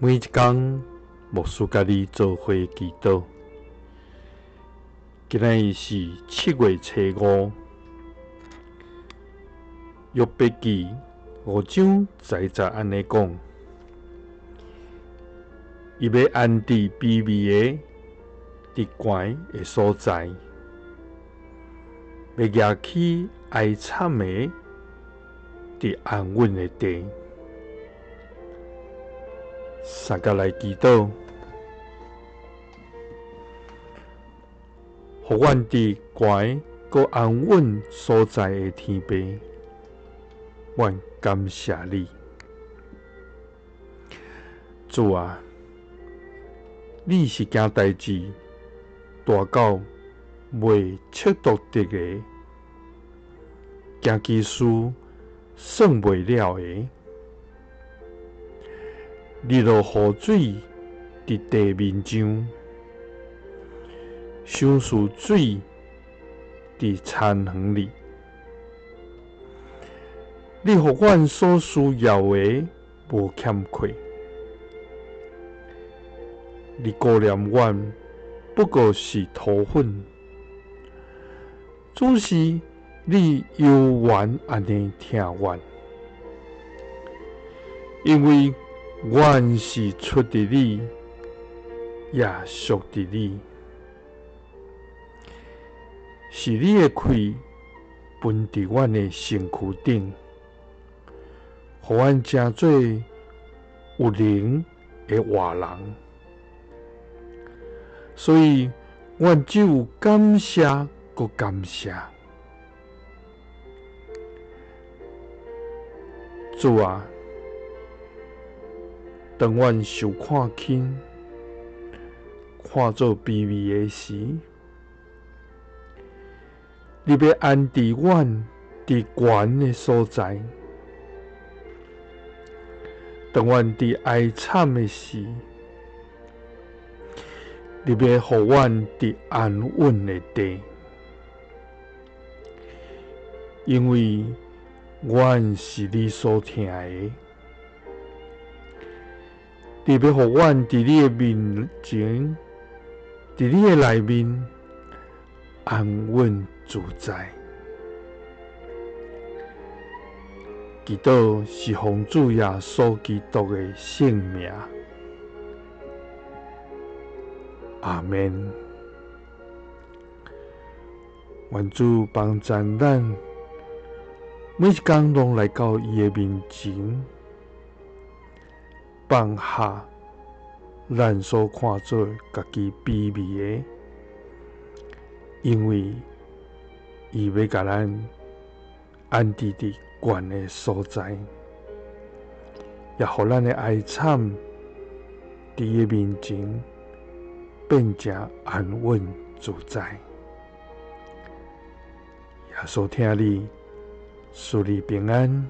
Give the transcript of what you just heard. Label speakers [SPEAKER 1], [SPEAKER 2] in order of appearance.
[SPEAKER 1] 每一工，牧師佮你做伙祈禱。今仔日是7月初5，約伯記5章10節按呢講：伊欲安置卑微的佇懸的所在，欲舉起哀慘的佇安穩的地。三佮來祈禱，予阮佇懸閣安穩所在的天父，阮感謝你，主啊，你是行代誌大到袂測度得的，行奇事算袂了的。你落雨水佇地面上，賞賜水佇田園裡。你予阮所需要的無欠缺，你顧念阮不過是塗粉，只是你猶原按呢疼阮，因為阮是出佇你，也屬佇你，是你的氣噴佇阮的身軀頂，予阮成做有靈的活人。所以，阮只有感謝閣感謝。主啊！當阮受看輕、看做卑微的時，你欲安置阮佇懸的所在；當阮佇哀慘的時，你欲予阮佇安穩的地，因為阮是你所疼的。你欲予阮佇你的面前，佇你的內面安穩自在。祈禱是奉主耶穌基督的聖名。阿們。願主幫贊咱，每一工攏來到伊的面前。放下咱所看做家己卑微的，因為伊欲共咱安置佇懸的所在，也予咱的哀慘佇伊面前變成安穩自在。耶穌疼你，賜你平安。